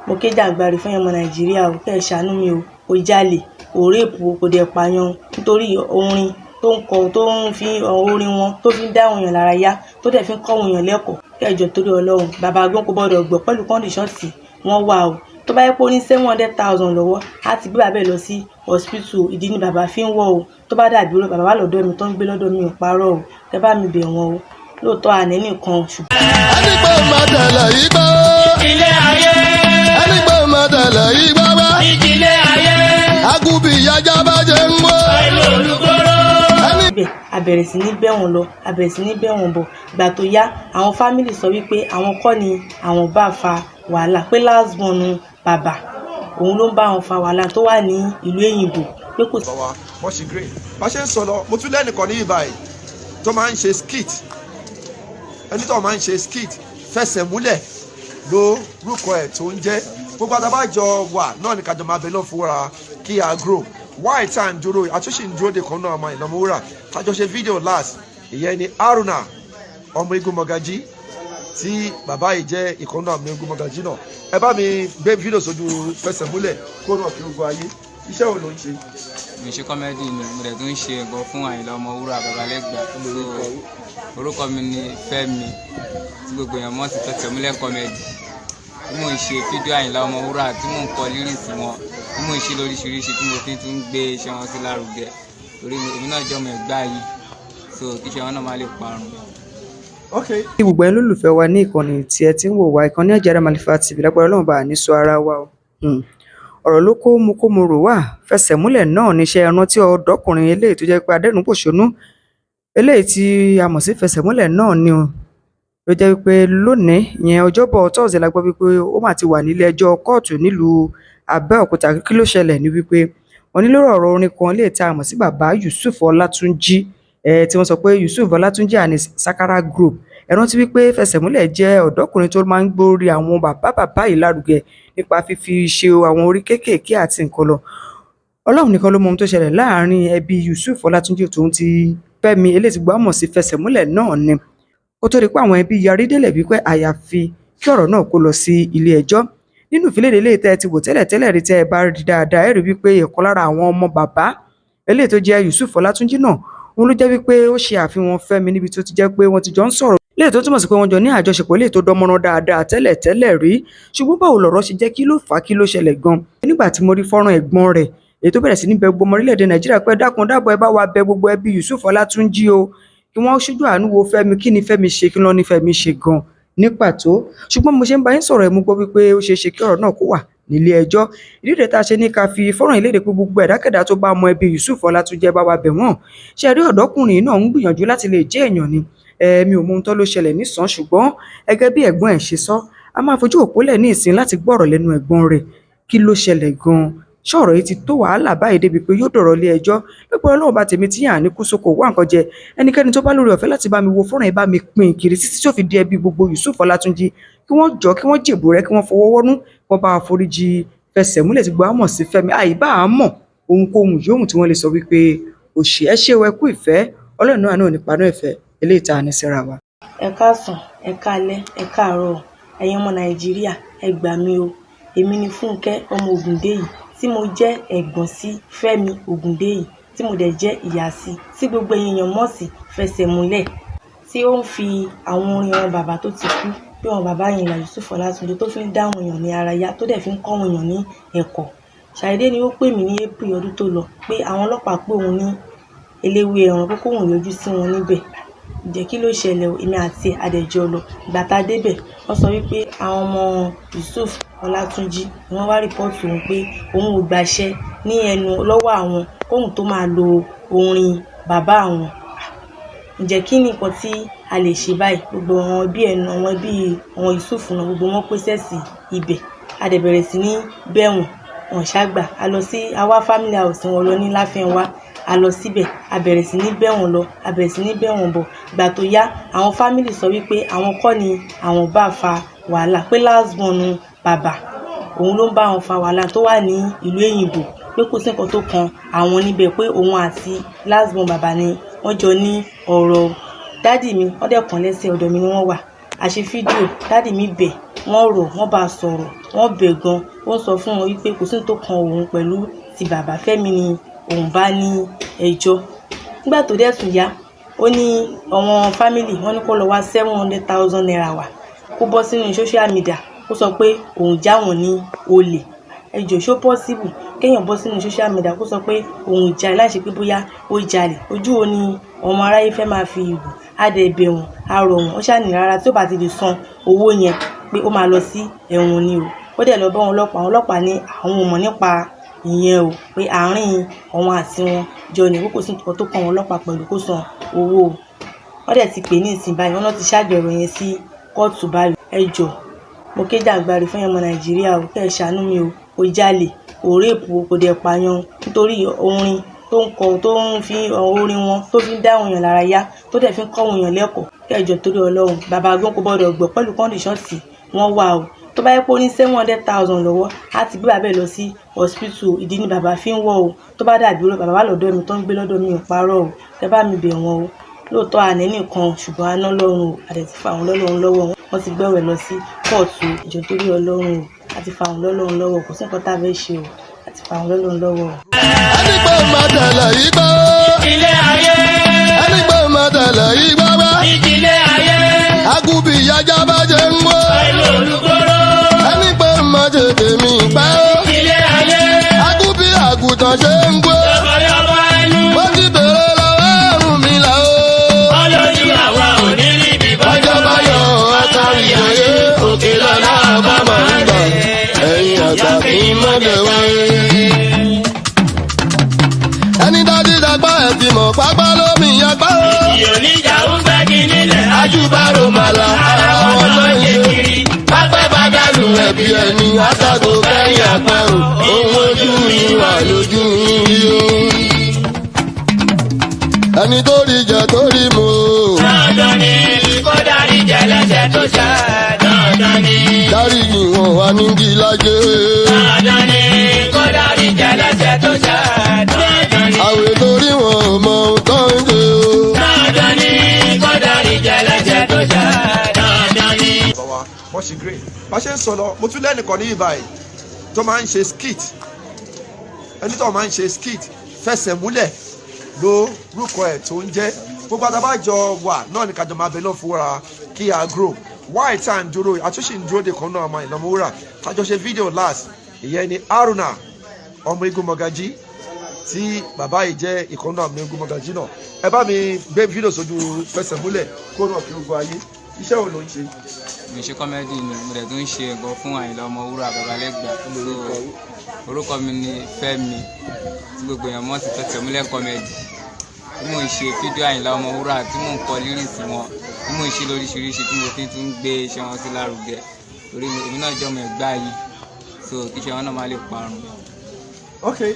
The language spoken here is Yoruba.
Mo ké jàǹgbàrì fún ọmọ Nàìjíríà o, kẹ́ ẹ ṣàánú mi o. Kò jalè, kò rape o, kò dẹ̀ pààyàn nítorí orin tó ń kọ, tó ń fi orin wọn tó fi ń dá àwọn èèyàn lára yá, tó dẹ̀ fi ń kọ́ àwọn èèyàn lẹ́kọ̀ọ́. Kẹ́ ẹ jọ̀ọ́ torí Ọlọ́run, bàbá gan kò gbọdọ̀ gbọ́ pẹ̀lú condition tí wọ́n wà o. Tó bá yẹ pé ó ní 700,000 lọ́wọ́, á ti gbé bàbá ẹ̀ lọ sí hospital. Ìdí ni bàbá fi ń wọ̀ o. Tó bá dàbí irọ́, bàbá wà lọ́dọ̀ mi tó ń gbé lọ́dọ̀ mi, ò parọ́ o. Kẹ́ bá mi bẹ̀ wọ́n o. Lóòótọ́ àní nìkan ṣùgbọ́n. Ẹni pé má tẹ̀lé yìí gbọ́. Ilé ayé. Ẹni pé má tẹ̀lé yìí gbọ́ wá. Ìdílé ayé. Agùbí ajá bá jẹ ń gbó. Pẹ̀lú olùkóró. Ẹni Bẹ̀ a bẹ̀rẹ̀ sí ní bẹ̀ wọ́n lọ, a bẹ̀rẹ̀ sí ní bẹ̀ wọ́n bọ̀. Ìgbà tó yá, àwọn family sọ wípé àwọn kọ́ ni àwọn bá fa wàhálà, pé last born bàbá òun ló ń bá wọn fa wàhálà tó wà ní ìlú òyìnbó, pé kò sí. Bàbá wa wọ́n ṣe great. Bá ṣe ń sọ lọ, mo tún lẹ́nìkan ní ìbàyìí tó máa ń ṣe skit, ẹni tó máa ń ṣe skit, Fẹsẹ̀ Múlẹ̀ lórúkọ ẹ̀ tó ń jẹ́. Gbogbo àtàbàjọ wà náà ní kájọ máa bẹ náà fúnra kí a grow. Why tá à ń dúró, àtúnṣe ń dúró de kan náà, ọmọ Ìlọmọ Wúrà tájọ ṣe fídíò last, ìyẹn ni Haruna ọmọ Igun Mọ̀gàjí, tí bàbá yìí jẹ́ ìkan náà ọmọ Igun Mọ̀gàjí náà. Ẹ bá mi gbé fídíò sójú Fẹsẹ̀ Múlẹ̀ kó náà kí ó gbọ́ ayé. Iṣẹ́ wo ló ń ṣe? Mo ṣe comedy ni, mo dẹ̀ tún ń ṣe nǹkan fún Àyìnlá Ọmọwúrà Babalẹ́gbà. So orúkọ mi ni Fẹ́mi, tí gbogbo èèyàn mọ̀ sí Fẹsẹ̀múlẹ̀ Comedy, tí mò ń ṣe fídíò Àyìnlá Ọmọwúrà, tí mò ń kọ lyrics wọn, tí mò ń ṣe lóríṣiríṣi, tí mo fi tún gbé iṣẹ́ wọn sí lárugẹ, torí èmi náà jẹ́ ọmọ Ẹ̀gbá yìí, so kí iṣẹ́ wọn náà má lè parun. Ok. Kí gbogbo ẹ̀yin olólùfẹ́ wa ní ìkànnì tí ẹ ti ń wò wá, ìkànnì Àjàrà Màlífà TV, lágbára Ọlọ́run bá ní sọ ara wa o. Ọ̀rọ̀ ló kó mu kó mu rò wá. Fẹsẹ̀múlẹ̀ náà níṣẹ́ rántí ọ̀dọ́kùnrin eléyìí tó jẹ́ pé adẹ́rùn-pòṣónú eléyìí tí a mọ̀ sí Fẹsẹ̀múlẹ̀ náà ni o, ló jẹ́ wípé lónìí ìyẹn Ọjọ́bọ̀ Thursday la gbọ́ wípé ó mà ti wà nílé ẹjọ́ kóòtù nílùú Abẹ́òkúta. Kí ló ṣẹlẹ̀ ní wípé wọ́n ní lórí ọ̀rọ̀ orin kan eléyìí tí a mọ̀ sí bàbá Yusuf Ọlátúnjí, tí wọ́n sọ pé Yusuf Ọlátúnjí and his Sakara Group. Ẹ rántí wípé Fẹsẹ̀múlẹ̀ jẹ́ ọ̀dọ́kùnrin tó máa ń gbórí àwọn bàbá bàbá yìí lárugẹ nípa fífi ṣe àwọn orí kéékèèké àti nǹkan lọ. Ọlọ́run nìkan ló mọ ohun tó ṣẹlẹ̀ láàrin ẹbí Yusuf Ọlátúnjí tòun ti Fẹ́mi eléyìí tí gbogbo wa mọ̀ sí Fẹsẹ̀múlẹ̀ náà ni, kó tó di pé àwọn ẹbí yarí délẹ̀ wípé àyàfi kí ọ̀rọ̀ náà kó lọ sí ilé ẹjọ́. Nínú ìfiléde eléyìí tẹ́ ẹ ti wò tẹ́lẹ̀ tẹ́lẹ̀ rí, tẹ́ ẹ bá rí dáadáa, ẹ rí wípé ìkan lára àwọn ọmọ bàbá eléyìí tó jẹ́ Yusuf Ọlátúnjí náà, òun ló jẹ́ wípé ó ṣe àfihàn Fẹ́mi níbi tó ti jẹ́ pé wọ́n ti jọ ń sọ̀rọ̀, léyìí tó túmọ̀ sí pé wọ́n jọ ní àjọṣepọ̀ eléyìí tó dánmọ́rán dáadáa tẹ́lẹ̀ tẹ́lẹ̀ rí. Ṣùgbọ́n báwo lọ̀rọ̀ ṣe jẹ́? Kí ló fà á? Kí ló ṣẹlẹ̀ gan? Nígbà tí mo rí fọ́nrán ẹ̀gbọ́n rẹ̀ èyí tó bẹ̀rẹ̀ sí ní bẹ gbogbo ọmọ orílẹ̀-èdè Nàìjíríà pé dákun dábọ̀, ẹ bá wa bẹ gbogbo ẹbí Yusuf Ọlátúnjí o, kí wọ́n ṣojú àánú wo Fẹ́mi. Kí ni Fẹ́mi ṣe? Kí ló ní Fẹ́mi ṣe gan ní pàtó? Ṣùgbọ́n mo ṣe ń bá yín sọ̀rọ̀ ẹ̀, mo gbọ́ wípé ó ṣeé ṣe kí ọ̀rọ̀ náà kó wà nílé ẹjọ́. Ìdí rèé tá a ṣe ní ká fi fọ́nrán ìlédè pé gbogbo ẹ̀dákẹ́dá tó bá mọ ẹbí Yusuf Ọlátúnjí, ẹ bá wa bẹ̀ wọ́n. Ṣe rí ọ̀dọ́kùnrin náà ń gbìyànjú láti lè jẹ́ èèyàn ni. Mi ò mọ ohun tó ló ṣẹlẹ̀ nísàn, ṣùgbọ́n gẹ́gẹ́ bí ẹ̀gbọ́n ẹ̀ ṣe sọ, a máa fojú òpó lẹ̀ ní ìsìn láti gbọ́ ọ̀rọ̀ lẹ́nu ẹ̀gbọ́n rẹ̀. Kí ló ṣẹlẹ̀ gan-an? Ṣọ̀rọ̀ yìí ti tó wàhálà báyìí débi pé yóò dọ̀rọ̀ ilé ẹjọ́? Lọ́pọ̀ Ọlọ́run bá tèmi tí yàn ní kú sóko wá nǹkan jẹ. Ẹnikẹ́ni tó bá lórí ọ̀fẹ́ láti bá mi wo fọ́nrán yìí, bá mi pín kiri títí tí ó fi di ẹbí gbogbo Yusuf Ọlátúnjí, kí wọ́n jọ, kí wọ́n jèbù rẹ, kí wọ́n fọwọ́ wọ́nú, kí wọ́n bá wa foríjì Fẹsẹ̀múlẹ̀ tí gbogbo wa mọ̀ sí Fẹ́mi. Àìbá a mọ̀ ohunkóhun yòówù tí wọ́n lè sọ wípé òṣì. Ẹ ṣé o, ẹ kú ìfẹ́. Ọlọ́run náà náà nípa náà ìfẹ́ eléyìí tá a ní síra wa. Ẹ káàsán, ẹ káalẹ́, ẹ káàárọ̀, ẹ̀yin ọmọ Nàìjíríà, ẹ gbà mí o. Èmi ni Fúnkẹ́ ọmọ Ògúndèyí, tí mo jẹ́ ẹ̀gbọ́n sí Fẹ́mi Ògúndèyí, tí mo dẹ̀ jẹ́ ìyá sí, tí gbogbo ẹ̀yin èèyàn mọ̀ sí Fẹsẹ̀múlẹ̀, tí ó ń fi àwọn orin àwọn bàbá tó ti kú bí àwọn bàbá Àyìnlá Yusuf Ọlátúnjí tó fi ń dá àwọn èèyàn ní ara yá, tó dẹ̀ fi ń kọ́ àwọn èèyàn ní ẹ̀kọ́. Ṣàdédé ni ó pè mí ní April ọdún tó lọ pé àwọn ọlọ́pàá pé òun ní eléwé ẹran, pé kóun yọjú sí wọn níbẹ̀. Ǹjẹ́ kí ló ṣẹlẹ̀ o? Èmi àti ẹ̀ adẹ̀jọ́ lọ. Ìgbà tá a débẹ̀, wọ́n sọ wípé àwọn ọmọ Yusuf Ọlátúnjí ni wọ́n wá report òun pé òun ò gbàṣẹ ní ẹnu lọ́wọ́ àwọn kóun tó máa lo orin bàbá àwọn. Ǹjẹ́ kí ni nǹkan tí a lè ṣe báyìí? Gbogbo àwọn ẹbí ẹ̀ náà, àwọn ẹbí àwọn Yusuf náà, gbogbo wọn pèsè sí ibẹ̀. A dẹ̀ bẹ̀rẹ̀ sí ní bẹ̀ wọ́n, wọ́n ṣàgbà. A lọ sí àwa family house wọn lọ ní Láfẹnwá. A lọ síbẹ̀, a bẹ̀rẹ̀ sí ní bẹ̀ wọ́n lọ, a bẹ̀rẹ̀ sí ní bẹ̀ wọ́n bọ̀. Ìgbà tó yá, àwọn family sọ wípé àwọn kọ́ ni àwọn bá fa wàhálà, pé last born bàbá òun ló ń bá wọn fa wàhálà tó wà ní ìlú òyìnbó, pé kò sí nǹkan tó kan àwọn níbẹ̀, pé òun àti last born bàbá ni wọ́n jọ ní ọ̀rọ̀. Daddy mi wọ́n dẹ̀ kàn lẹ́sẹ̀, ọ̀dọ̀ mi ni wọ́n wà. A ṣe fídíò, daddy mi bẹ̀. Wọ́n rọ̀, wọ́n bá sọ̀rọ̀, wọ́n bẹ̀ gan. Ó ń sọ fún wọn wípé kò sí ní tó kan òun pẹ̀lú ti bàbá Fẹ́mi ni òun bá ní ẹjọ́. Nígbà tó dẹ̀ tún yá, ó ní àwọn family wọ́n ní kó lọ wá ₦700,000 wá, kó bọ́ sínú social media, kó sọ pé òun já wọn ní olè. Ẹ jọ̀ọ́, ṣó possible kéèyàn bọ́ sínú social media kó sọ pé òun jalè láì ṣe pé bóyá ó jalè? Ojú wo ni ọmọ aráyé fẹ́ máa fi wò? Á dẹ̀ bẹ̀ wọ́n, á rọ̀ wọ́n, ó ṣáà ní rárá, tí ó bá ti lè san owó yẹn pé ó máa lọ sí ẹ̀wọ̀n ni o. Ó dẹ̀ lọ bá àwọn ọlọ́pàá, àwọn ọlọ́pàá ní àwọn ò mọ̀ nípa ìyẹn o, pé àárín òun àti wọn jọ ní, pé kò sí nǹkan tó kan àwọn ọlọ́pàá pẹ̀lú kó san owó o. Wọ́n dẹ̀ ti pè ní ìsìn báyìí, wọ́n náà ti ṣáàjì ọ̀rọ̀ yẹn sí kóòtù báyìí. Ẹ jọ̀ọ́, mo ké jàǹgbàrì fún ọmọ Nàìjíríà o, kẹ́ ẹ ṣàánú mi o. Kò jalè, kò rape o, kò dẹ̀ pààyàn, nítorí orin tó ń kọ, tó ń fi orin wọn tó fi ń dá àwọn èèyàn lára yá, tó dẹ̀ fi ń kọ́ àwọn èèyàn lẹ́kọ̀ọ́. Kẹ́ ẹ jọ̀ọ́, torí Ọlọ́run, bàbá gan kò gbọ́dọ̀ gbọ́ pẹ̀lú condition tí wọ́n wà o. Tó bá yẹ pé ó ní 700,000 lọ́wọ́, á ti gbé bàbá ẹ̀ lọ sí hospital. Ìdí ni bàbá fi ń wọ̀ o. Tó bá dàbí irọ́, bàbá wà lọ́dọ̀ mi tó ń gbé lọ́dọ̀ mi, ò parọ́ o. Kẹ́ bá mi bẹ̀ wọ́n o. Lóòótọ́ àní nìkan, ṣùgbọ́n aná lọ́run o, a dẹ̀ ti fa àwọn lọ́lọ́run lọ́wọ́. Wọ́n ti gbé ọ̀rọ̀ lọ sí kóòtù. Ẹ jọ̀ọ́, torí Ọlọ́run o, a ti fa àwọn lọ́lọ́run lọ́wọ́. Kò sí nǹkan tá a fẹ́ ṣe o, a ti fa àwọn lọ́lọ́run lọ́wọ́ o. Ẹni pé mọ̀tẹ̀lẹ̀ yìí gbọ́. Ilé ayé. Ẹni pé mọ̀tẹ̀lẹ̀ yìí gbọ́ wá. Ìdílé ayé. Agúbí ajá bá jẹ ń wó. Pẹ̀lú olùkóró. Ẹni pé mọ̀tẹ̀tẹ̀ mi pẹ́. Ilé ayé. Agúbí àgùntàn ṣe ń gbó. Yọ̀bọ̀yọ̀bọ̀ ẹnu. Ó ti bèrè lọ́wọ́ ẹ̀rùn mi là ó. Ọlọ́jú àwa ò ní ríbi. Bọ́jọ́ báyọ̀ ọkọ̀ ìjòyè òkè lọ́la ọba máa ń gbà. Ẹ̀yin àgbà kì í mọ̀dẹ̀ wáyé. Ẹni dájú dàgbà ẹ̀ ti mọ̀ pápá lómi yàgbá o. Ìyóníjà ń gbẹ́gi nílẹ̀. Ajúbárò màlà Ara ara wọn wọn náà ló ń ṣe ṣe. kiri. Pápẹ́ bá dàlù ẹ̀bí ẹni àtàgò kẹ́yìn àparò. Ohun ojú yín wà lójú yín rí o. Ẹni tó rí jẹ tó rí mu o. Dandan ni kó dárí jẹlẹ́sẹ̀ tó ṣẹ̀. Dandan ni. Dáríjì wọn wà ní gílájé. Dandan ni kó dárí jẹlẹ́sẹ̀ tó ṣẹ̀. Dandan ni. Àwẹ̀ torí wọn ò mọ ohun tó ń ṣe o. Dandan ni kó dárí jẹlẹ́sẹ̀ tó ṣẹ̀. Dandan ni. Bàbá wa wọ́n ṣe great. Bá ṣe ń sọ lọ, mo tún lẹ́nìkan ní ìbàyìí tó máa ń ṣe skit. Ẹni tó máa ń ṣe skit, fẹsẹ̀ múlẹ̀ lórúkọ ẹ̀ tó ń jẹ́. Gbogbo àtàbàjọ wà náà ní kájọ máa bẹ lọ́n fúnra kí a grow. Why tá à ń dúró, àtúnṣe ń dúró de kan náà, ọmọ Ìlọmọwúrà tájọ ṣe fídíò last, ìyẹn ni Haruna ọmọ Igun Mọ̀gájí, tí bàbá yìí jẹ́ ìkan náà ọmọ Igun Mọ̀gájí náà. Ẹ bá mi gbé fídíò sójú fẹsẹ̀ múlẹ̀ kó náà kí ó gbọ́ ayé. Iṣẹ́ wo ló ń ṣe? Mo ń ṣe comedy ni, mo dẹ̀ tún ń ṣe nǹkan fún Àyìnlá Ọmọwúrà Babalẹ́gbà. So orúkọ mi ni Fẹ́mi, tí gbogbo èèyàn mọ̀ sí Fẹsẹ̀múlẹ̀ comedy, tí mò ń ṣe fídíò Àyìnlá Ọmọwúrà, tí mò ń kọ lyrics wọn, tí mò ń ṣe lóríṣiríṣi, tí mo fi tún gbé iṣẹ́ wọn sí lárugẹ, torí èmi náà jẹ́ ọmọ Ẹ̀gbá yìí, so kí iṣẹ́ wọn náà má lè parun. Okay.